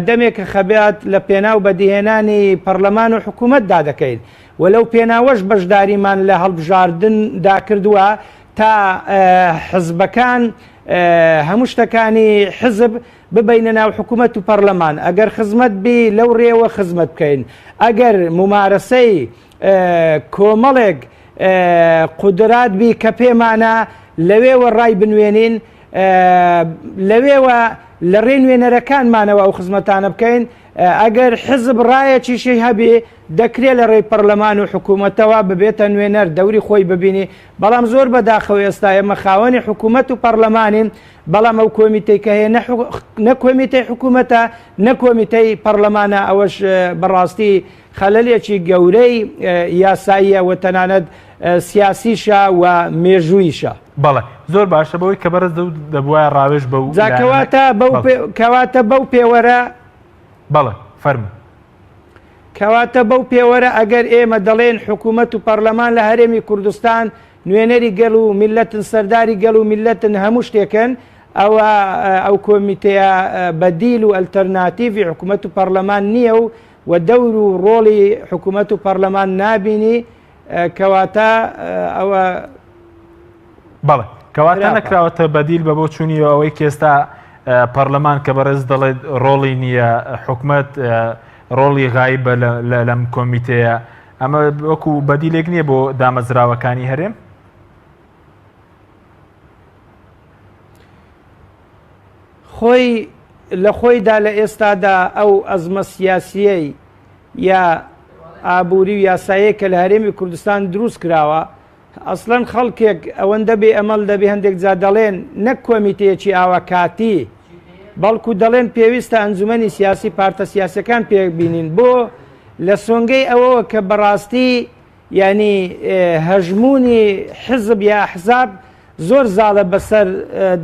دەمێکە خەبات لە پێناو بەدیهێنانی پەڕلەمان و حکوومەتدا دەکەین و لەو پێناوەش بەشداریمان لە هەڵبژاردندا کردووە تا حزبەکان. هەموو شتەکانی حزب ببینە ناو حکوومەت و پەرلەمان ئەگەر خزمەت بی لەو ڕێوە خزمەت بکەین ئەگەر ممارەسەی کۆمەڵێک قودرات بی کە پێمانە لەوێوە ڕای بنوێنین لەوێوە لە ڕێ نوێنەرەکانمانەوە ئەو خزمەتانە بکەین ئەگەر حزب ڕایەکیشی هەبێ دەکرێ لە ڕێی پەرلەمان و حکوومەتەوە ببێتە نوێنەر دەوری خۆی ببینی بەڵام زۆر بەداخەوە ئێستا ئێمە خاوەنی حکوومەت و پەرلەمانین بەڵام ئەو کۆمیتەی کە هەیە نە کۆمیتەی حکوومەتە نە کۆمیتەی پەرلەمانە ئەوەش بەڕاستی خەلەلێکی گەورەی یاساییە و تەنانەت سیاسیشە و مێژوویشە. بەڵێ زۆر باشە بەوەی کە بەرز دەبوایە ڕاوێژ بەو جا کەواتە بەو کەواتە بەو پێوەرە بەڵێ فەرموو. کەواتە بەو پێوەرە ئەگەر ئێمە دەڵێن حکوومەت و پەرلەمان لە هەرێمی کوردستان نوێنەری گەل و میللەتن سەرداری گەل و میللەتن هەموو شتێکن ئەوە ئەو کۆمیتەیە بەدیل و ئەلتەرناتیڤی حکوومەت و پەرلەمان نییە و و دەور و ڕۆڵی حکوومەت و پەرلەمان نابینی کەواتە ئەوە بەڵێ کەواتە نەکراوەتە بەدیل بە بۆ چوونی ئەوەی کێستا پەرلەمان کە بەڕێز دەڵێت ڕۆڵی نییە حکومت ڕۆڵی غایبە لەم کۆمیتەیە ئەمە وەکو بەدیلێک نییە بۆ دامەزراوەکانی هەرێم خۆی لە خۆیدا لە ئێستادا ئەو ئەزمە سیاسیەی یا ئابووری و یاساییە کە لە هەرێمی کوردستان دروست کراوە ئەسڵەن خەڵکێک ئەوەندە بێ ئەمەڵ دەبێ هەندێک جار دەڵێن نەک کۆمیتەیەکی ئاوا کاتی بەڵکو دەڵێن پێویستە ئەنجومەنی سیاسی پارتە سیاسەکان پێک بینین بۆ لە سۆنگەی ئەوەوە کە بەڕاستی یعنی هەژمونی حزب یا حزاب زۆر زاڵە بەسەر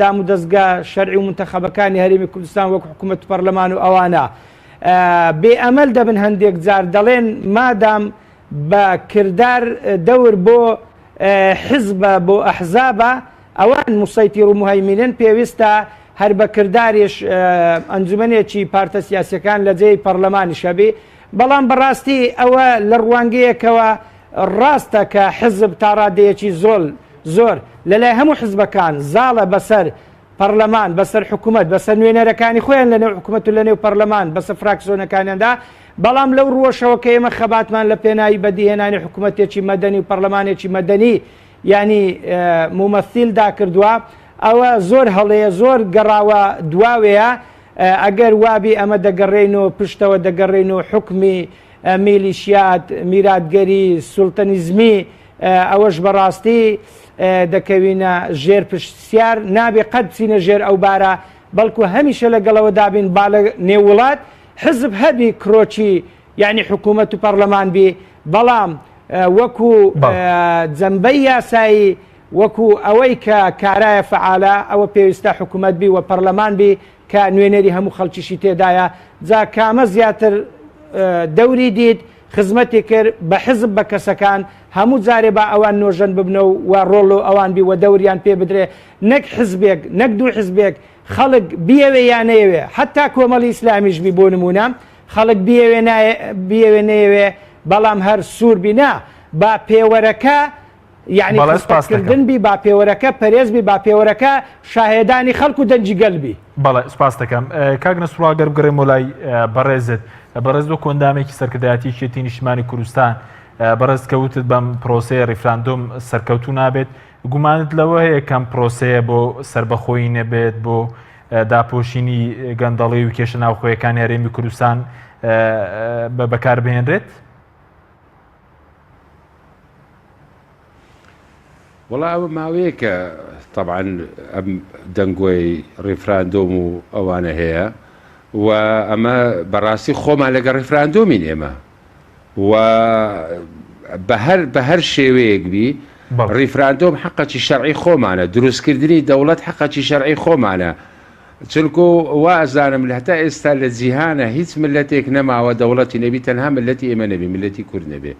دام و دەستگا شەرعی و منتەخەبەکانی هەرێمی کوردستان وەک حکوومەت و پەرلەمان و ئەوانە بێ ئەمەل دەبن هەندێک جار دەڵێن مادام بە کردار دەور بۆ حزبە بۆ ئەحزابە ئەوان موسەیتیر و موهەیمینن پێویستە هەر بە کرداریش ئەنجومەنێکی پارتە سیاسیەکان لە جێی پەڕلەمانیش هەبی بەڵام بەڕاستی ئەوە لە ڕوانگەیەکەوە ڕاستە کە حزب تا ڕادەیەکی زۆل زۆر لەلای هەموو حزبەکان زاڵە بەسەر پەڕلەمان، بەسەر حکومەت، بەسەر نوێنەرەکانی خۆیان لەنێو حکومەت و لەنێو پەڕلەمان، بەسەر فراکسۆنەکانیاندا، بەڵام لەو ڕووەشەوە کە ئێمە خەباتمان لە پێناوی بەدیهێنانی حکومەتێکی مەدەنی و پەڕلەمانێکی مەدەنی یانی مومەسیلدا کردووە، ئەوە زۆر هەڵەیە، زۆر گەڕاوە دواوەیە، ئەگەر وابی ئەمە دەگەڕێینەوە پشتەوە، دەگەڕێینەوە حوکمی میلیشیات، میراتگەری، سوڵتەنیزمی، ئەوەش بەڕاستی دەکەوینە ژێر پرسیار، نابێ قەت بچینە ژێر ئەو بارە، بەڵکو هەمیشە لەگەڵەوە دابین با لە نێو وڵات حزب هەبی کرۆکی یانی حکوومەت و پەڕلەمان بی، بەڵام وەکو جەنبەی یاسایی وەکو ئەوەی کە کارایە فەعالە ئەوە پێویستە حکوومەت بی و پەڕلەمان بی کە نوێنەری هەموو خەڵکیشی تێدایە، جا کامە زیاتر دەوری دیت خزمەتی کرد بە حزب بە کەسەکان هەموو جارێ با ئەوان نۆژەن ببنەو و ڕۆڵ لۆ ئەوان بی و دەوریان پێ بدرێ نەک حزبێک نەک دوو حزبێک خەڵک بیەوێ یا نەیەوێ حەتا کۆمەڵی ئیسلامیش بی بۆ نموونە خەڵک بیەوێ بیەوێ نەیەوێ بەڵام هەر سوور بی نا با پێوەرەکە یعنی بەڵێ سپاس دەکەم. خزمەتکردن بی با پێوەرەکە پەرێز بی با پێوەرەکە شاهێدانی خەڵک و دەنگی گەل بی. بەڵێ سپاس دەکەم. کاک نەسروڵا گەر بگەڕێمەوە لای بەڕێزت، بەڕێز وەکو ئەندامێکی سەرکردایەتی یەکێتی نیشتمانی کوردستان، بەڕێز کە وتت بەم پرۆسەیە ڕیفراندۆم سەرکەوتوو نابێت، گومانت لەوە هەیە کەم پرۆسەیە بۆ سەربەخۆیی نەبێت، بۆ داپۆشینی گەندەڵی و کێشە ناوخۆیەکانی هەرێمی کوردستان بە بەکار بهێنرێت؟ وەڵا ئەوە ماوەیەکە تەبعەن ئەم دەنگۆی ڕیفراندۆم و ئەوانە هەیە و ئەمە بەڕاستی خۆمان لەگە ڕیفراندۆمین ئێمە و بە هەر بە هەر شێوەیەک بی ڕیفراندۆم حەقەکی شەرعی خۆمانە دروستکردنی دەوڵەت حەقەکی شەرعی خۆمانە چونکو وا ئەزانم لە هەتا ئێستا لە جیهانە هیچ ملەتێک نەماوە دەوڵەتی نەبی تەنها ملەتی ئێمە نەبی ملەتی کورد نەبێ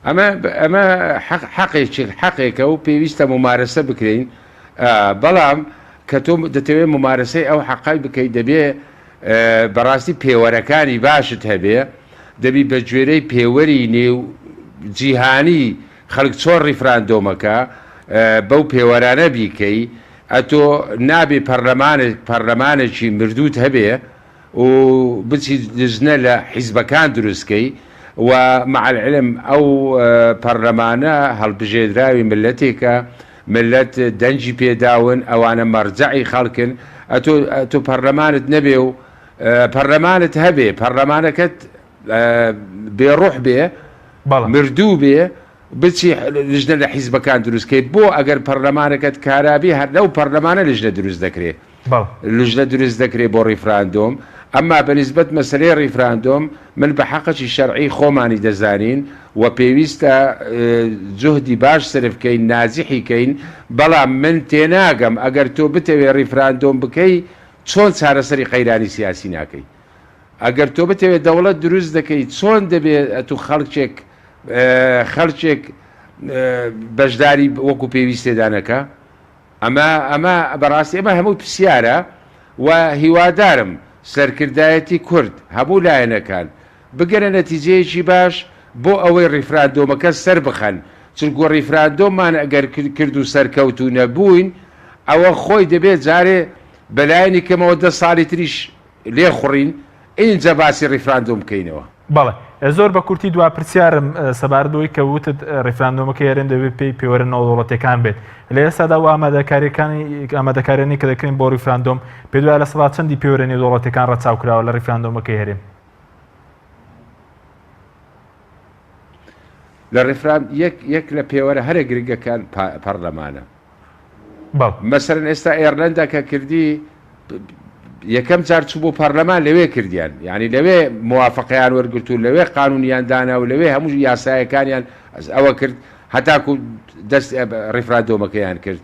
ئەمە ئەمە حەقێکی حەقێکە و پێویستە ممارەسە بکرین بەڵام کە تۆ دەتەوێت ممارەسەی ئەو حەقای بکەیت دەبێ بەڕاستی پێوەرەکانی باشت هەبێ دەبی بە گوێرەی پێوەری نێو جیهانی خەڵک چۆن ڕیفراندۆمەکە بەو پێوەرانە بیکەی. ئەتۆ نابێ پەرلەمانێک پەرلەمانێکی مردووت هەبێ و بچی لجنە لە حیزبەکان دروست کەی و مع العلم ئەو پەرلەمانە هەڵبژێردراوی مللەتێکە مللەت دەنگی پێداون ئەوانە مەرجەعی خەڵکن ئەتۆ ئەتۆ پەرلەمانت نەبێ و پەرلەمانت هەبێ پەرلەمانەکەت بێ ڕوح بێ مردوو بێ بچی لجنە لە حیزبەکان دروست کەی بۆ ئەگەر پەرلەمانەکەت کارابی هەر لەو پەرلەمانە لجنە دروست دەکرێ لجنە دروست دەکرێ بۆ ڕیفراندۆم ئەمما بە نیسبەت مەسەلەی ڕیفراندۆم من بە حەقەکی شەرعی خۆمانی دەزانین و پێویستە جوهدی باش سرف کەین ناجحی کەین بەڵام من تێناگەم ئەگەر تۆ بتەوێ ڕیفراندۆم بکەی چۆن چارەسەری قەیرانی سیاسی ناکەی ئەگەر تۆ بتەوێ دەوڵەت دروست دەکەی چۆن دەبێ ئەتوو خەڵکێک خەڵکێک بەشداری وەکو پێویست تێدا نەکا؟ ئەمە ئەمە بەڕاستی ئەمە هەموو پرسیارە و هیوادارم سەرکردایەتی کورد هەموو لایەنەکان بگەنە نەتیجەیەکی باش بۆ ئەوەی ڕیفراندۆمەکە سەربخەن چونکو ڕیفراندۆممان ئەگەر کرد و سەرکەوتوو نەبووین ئەوە خۆی دەبێت جارێ بەلایەنی کەمەوە دە ساڵی تریش لێخوڕین ئینجا باسی ڕیفراندۆم بکەینەوە. بەڵێ زۆر بە کورتی دوا پرسیارم سەبارەت بەوەی کە وتت ڕیفراندۆمەکەی هەرێم دەبێت پێی پێوەرە نێودەوڵەتیەکان بێت لە ئێستادا و ئامادەکاریەکانی ئامادەکاریانی کە دەکرێن بۆ ڕیفراندۆم پێت وایە لە سەدا چەندی پێوەرە نێودەوڵەتیەکان ڕەچاو کراوە لە ڕیفراندۆمەکەی هەرێم؟ لە ڕیفراند یەک یەک لە پێوەرە هەرە گرنگەکان پەڕلەمانە. مەسەلەن ئێستا ئێرلەندا کە کردی یەکەم جار چوو بۆ پەرلەمان لەوێ کردیان یعنی لەوێ موافقەیان وەرگرت و لەوێ قانونیان دانا و لەوێ هەموو یاسایەکانیان ئەوە کرد هەتاکو دەست ڕیفراندۆمەکەیان کرد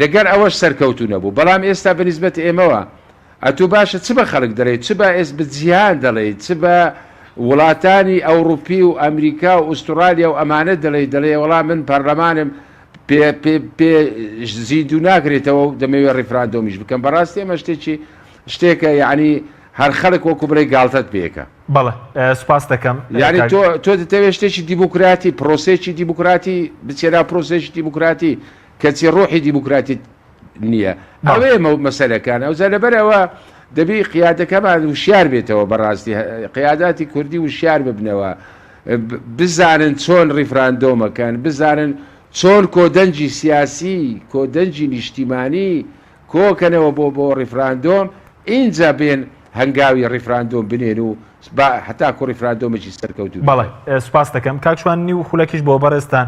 لەگەر ئەوەش سەرکەوتو نەبوو بەڵام ئێستا بەنیسبەت ئێمەوە ئەتوو باشە چ بە خەڵک دەڵێی چ بە ئێس بە جیهان دەڵێی چ بە وڵاتانی ئەوڕوپی و ئەمریکا و ئوستوڕالیا و ئەمانە دەڵێی دەڵێ وەڵا من پەرلەمانم پێ پێ پێ زیندوو ناکرێتەوە و دەمەوێ ڕیفراندۆمیش بکەم بەڕاستی ئەمە شتێکی شتێکە یعنی هەر خەڵک وەکو بڵێ گاڵتەت پێکە. بەڵێ سوپاست دەکەم یعنی تۆ تۆ دەتەوێت شتێکی دیموکراتی پرۆسێکی دیموکراتی بچێ ناو پرۆسێکی دیموکراتی کەچی ڕۆحی دیموکراتیت نییە ئەوەیە مەسەلەکان ئەوجا لەبەر ئەوە دەبی قیادەکەمان وشیار بێتەوە بەڕاستی قیاداتی کوردی وشیار ببنەوە بزانن چۆن ڕیفراندۆمەکەن بزانن چۆن کۆدەنگی سیاسی کۆدەنگی نیشتیمانی کۆکەنەوە بۆ بۆ ڕیفراندۆم ئینجا بێن هەنگاوی ڕیفراندۆم بنێن و با هەتاکو ڕیفراندۆمێکی سەرکەوتوو بەڵێ سوپاس دەکەم کاک شوان نیو خولەکیش بۆ بەڕێزتان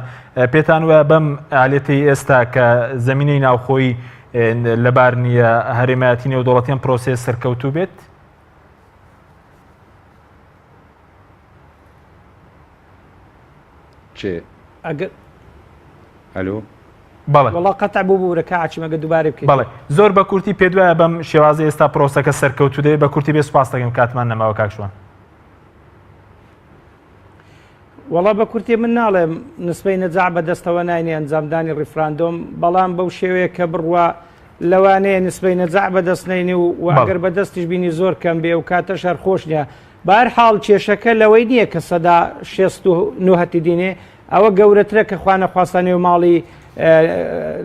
پێتان وایە بەم ئالێتەی ئێستا کە زمینەی ناوخۆیی لەبار نییە هەرێمایەتی نێودەوڵەتی ئەم پرۆسەیە سەرکەوتوو بێت؟ چێ ئەگەر ئەلۆ بەڵێ وەڵا قەتع بوو بورە کاچی مەگە دووبارەی بکەیت بەڵێ زۆر بە کورتی پێت وایە بەم شێوازە ئێستا پرۆسەکە سەرکەوتوو دەبێت بە کورتی بێ سوپاس دەکەم کاتمان نەماوە کاک شوان وەڵا بە کورتی من ناڵێم نسبەی نەجاع بەدەستەوە ناینی ئەنجامدانی ڕیفراندۆم بەڵام بەو شێوەیە کە بڕوا لەوانەیە نسبەی نەجاع بەدەست نینی و ئەگەر بەدەستیش بینی زۆر کەم بێ و کاتەش هەر خۆش نییە بەهەر حاڵ کێشەکە لەوەی نییە کە 69% هەتی دینێ ئەوە گەورەترە کە خوانەخواستە نێو ماڵی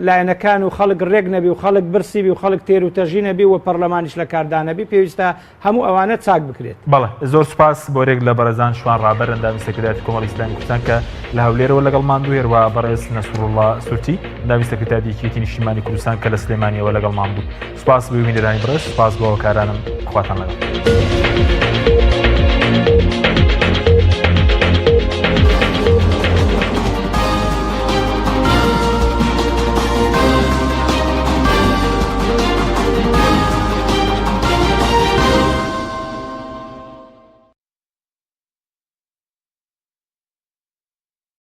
لایەنەکان و خەڵک ڕێک نەبی و خەڵک برسی بی و خەڵک تێر و تەژی نەبی و پەرلەمانیش لە کاردا نەبی پێویستە هەموو ئەوانە چاک بکرێت. بەڵێ زۆر سوپاس بۆ رێک لە بەڕێزان شوان ڕابەر ئەندامی سەرکردایەتی کۆمەڵی ئیسلامی کوردستان کە لە هەولێرەوە لەگەڵمان بوو هەروەها بەڕێز نەسروڵڵا سورتی ئەندامی سەرکردایەتی یەکێتی نیشتیمانی کوردستان کە لە سلێمانیەوە لەگەڵمان بوو سوپاس بۆ بینەرانی بەڕێز سوپاس بۆ هاوکارانم خواتان لەگەڵ.